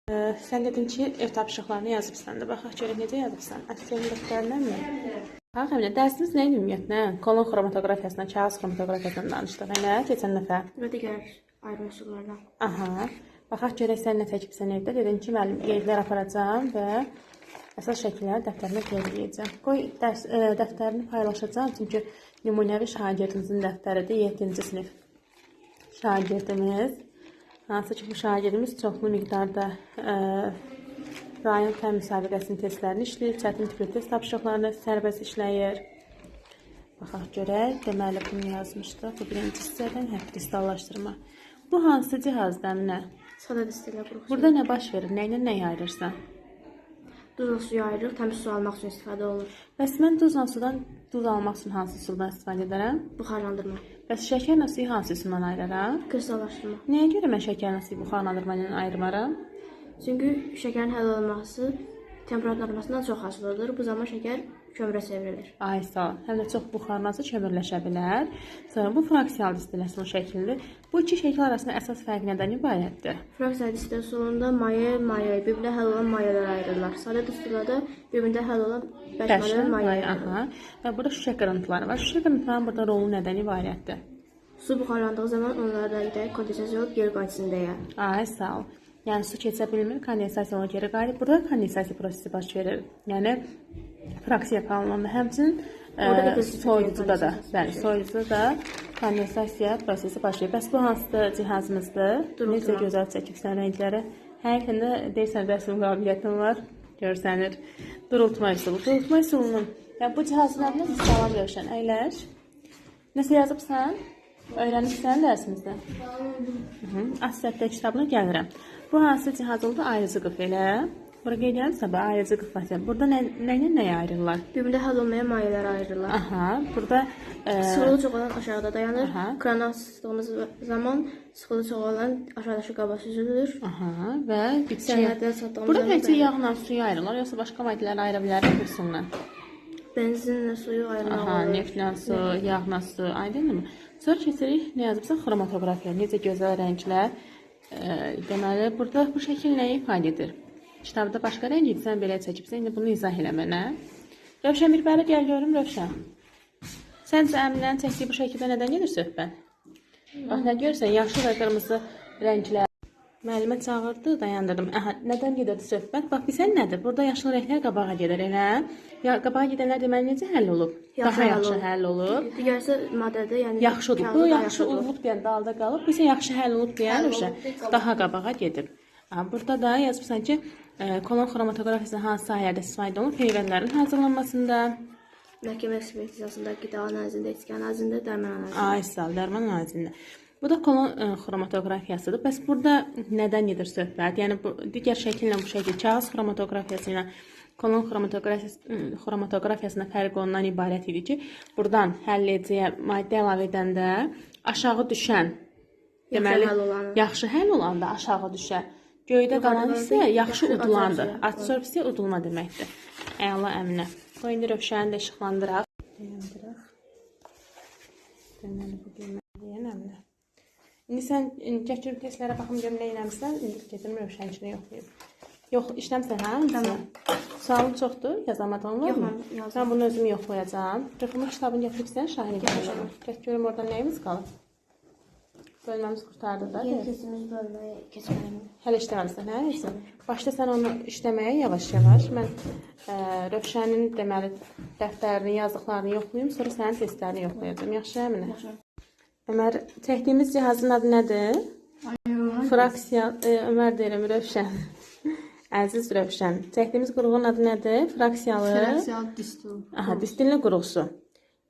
Sən dedin ki, ev tapşırıqlarını yazıbsan da. Baxaq görək necə yazıbsan. Əsgərin dəftərindən mi? Bax, Əminə, dərsimiz nə idi ümumiyyətlə? Kolon xromatoqrafiyasından, kağız xromatoqrafiyasından danışdıq. Elə keçən dəfə. Və digər ayrı üsullardan. Aha. Baxaq görək sən nə çəkibsən evdə. Dedin ki, müəllim, qeydlər aparacağam və əsas şəkilləri dəftərimə qeyd edəcəm. Qoy dərs, dəftərini paylaşacağam, çünki nümunəvi şagirdimizin dəftəridir, 7-ci sinif şagirdimiz. Hansı ki, bu şagirdimiz çoxlu miqdarda rayon fənn müsabiqəsinin testlərini işləyir, çətin tipli test tapşırıqlarını sərbəst işləyir. Baxaq görək. Deməli, bunu yazmışdıq. Bu birinci hissədən, hə, kristallaşdırma. Bu hansı cihazdır, Əminə? Sada distillə qurğusu. Burada nə baş verir? Nə ilə nəyi ayırırsan? Duzla suyu ayırırıq, təmiz su almaq üçün istifadə olunur. Bəs mən duzla sudan duz almaq üçün hansı üsuldan istifadə edərəm? Buxarlandırma. Bəs şəkərlə suyu hansı üsulla ayıraram? Kristallaşdırma. Nəyə görə mən şəkərlə suyu buxarlandırma ilə ayırmaram? Çünki şəkərin həll olunması temperatur artmasından çox asılıdır. Bu zaman şəkər kömürə çevrilir. Ay sağ ol. Həm də çox buxarlansa kömürləşə bilər. Sonra bu fraksiyal distilyasiyon şəklidir. Bu iki şəkil arasında əsas fərq nədən ibarətdir? Fraksiya distillə üsulunda maye, maye, bir-birinə həll olan mayelər ayrılırlar. Sadə distillada bir-birində həll olan bərk maye, maye ayrılır. Aha. Və burada şüşə qırıntıları var. Şüşə qırıntılarının burada rolu nədən ibarətdir? Su buxarlandığı zaman onlar da gedərək kondensasiya olub geri qayıtsın deyə. Ay sağ ol. Yəni su keçə bilmir, kondensasiya ona geri qayıdır. Burada kondensasiya prosesi baş verir. Yəni fraksiya kolonunda həmçinin Orada da soyuducuda da, kondensasiya bəli, soyuducuda da kondensasiya prosesi baş verir. Bəs bu hansı cihazımızdır? Durultma. Necə gözəl çəkibsən rəngləri. Həqiqətən də deyirsən rəsm qabiliyyətin var, görsənir. Durultma üsulu. Durultma üsulunun, yəni bu cihazın adını salam Rövşən, əyləş. Nəsə yazıbsan? Öyrənibsən dərsimizdə? Asəbdə kitabına gəlirəm. Bu hansı cihaz oldu? Ayırıcı qıf elə. Bura qeyd edirəm bax, ayırıcı qıf var. Burada nə ilə nəyi ayırırlar? Bir-birində həll olmayan mayelər ayrılırlar. Aha, burada Sıxılığı çox olan aşağıda dayanır. Aha. Kranı açdığımız zaman sıxılığı çox olan aşağıdakı qaba süzülür. Aha, və bitki. Sənədlər çatdığımız Burada zaman təkcə yağla suyu ayırırlar, yoxsa başqa maddələri ayıra bilərlər bu üsulla? Benzinlə suyu ayırmaq Aha, olur. neftlə su, yağla su, aydınmı? Sonra keçirik, nə yazıbsa xromatoqrafiya. Necə gözəl rənglər. Deməli, burada bu şəkil nəyi ifadə edir? Kitabda başqa rəng idi, sən belə çəkibsən, indi bunu izah elə mənə. Rövşən, bir bəri gəl görüm, Rövşən. Səncə Əminənin çəkdiyi bu şəkildə nədən gedir söhbət? Bax, nə görürsən, yaşıl və qırmızı rənglər. Müəllimə çağırdı, dayandırdım. Aha, nədən gedirdi söhbət? Bax, bilsən nədir? Burada yaşıl rənglər qabağa gedir, elə. Ya, qabağa gedənlər deməli necə həll olub? Yaxşı Daha həll yaxşı olub. həll olub. Digər isə maddədə, yəni Yaxşı olub. Bu kağızda yaxşı yaxşıdır. olub deyən dalda qalıb, bu isə yaxşı həll olub deyən Həll uşaq olub deyən qabağa daha qabağa gedib. Ha, burada da yazıbsan ki, kolon xromatoqrafiyası hansı sahələrdə istifadə olunur? Peyvəndlərin hazırlanmasında, Məhkəmə ekspertizasında, qida analizində, içki analizində, dərman analizində. Ay sağ ol, dərman analizində. Bu da kolon xromatoqrafiyasıdır. Bəs burada nədən gedir söhbət? Yəni bu digər şəkillə bu şəkil kağız xromatoqrafiyası ilə kolon xromatoqrafiyasında fərq ondan ibarət idi ki, buradan həll ediciyə maddə əlavə edəndə aşağı düşən, deməli Yaxşı həll olanı. yaxşı həll olanda aşağı düşər. Göydə qalan Yuxarıda isə qalanda yaxşı yaxşı udulandır. adsorpsiya. Adsorpsiya udulma deməkdir. Əla Əminə. Qoy indi Rövşəni də işıqlandıraq. Dayandıraq. Deməli bu deyən Əminə. İndi sən gətir testlərə baxım görüm nə eləmisən. İndi getirim Rövşəninkini yoxlayım. Yox, işləmsən hə? Tamam. Sualın çoxdur, yazamadın Yox, mı? mən yazdım. Mən bunu özüm yoxlayacağam. Rıfımın kitabını gətiribsən Şahin kitabını. Gətir görüm orada nəyimiz qalıb. Bölməmiz qurtardı da. Yeni deyil? testimiz bölməyə keçməliyim. Hələ işləməmisən, hə? Heç? Başda sən onu işləməyə yavaş-yavaş. Mən Rövşənin deməli dəftərini, yazdıqlarını yoxlayım, sonra sənin testlərini yoxlayacağam. Yaxşı, Əminə? Yaxşı. Ömər, çəkdiyimiz cihazın adı nədir? Fraksiya, Ömər deyirəm, Rövşən. Əziz Rövşən. Çəkdiyimiz qurğunun adı nədir? Fraksiyalı. Fraksiyal distil. Aha, distilli qurğusu.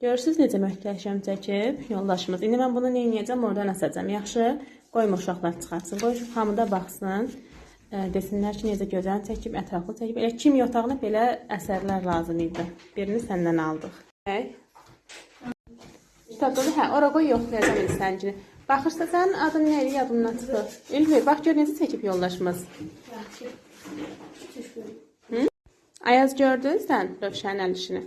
Görürsüz necə möhtəşəm çəkib yoldaşımız. İndi mən bunu nə edəcəm? Oradan asacağam. Yaxşı, qoyma uşaqlar çıxartsın. Qoy hamı da baxsın. Desinlər ki, necə gözəl çəkib, ətraflı çəkib. Elə kimya otağına belə əsərlər lazım idi. Birini səndən aldıq. Kitabda da, hə, ora qoy yoxlayacağam indi səninkini. Baxırsa sənin adın nə idi, yadımdan çıxır. Ülvi, bax gör necə çəkib yoldaşımız. Yaxşı. Ayaz gördün sən Rövşənin əl işini?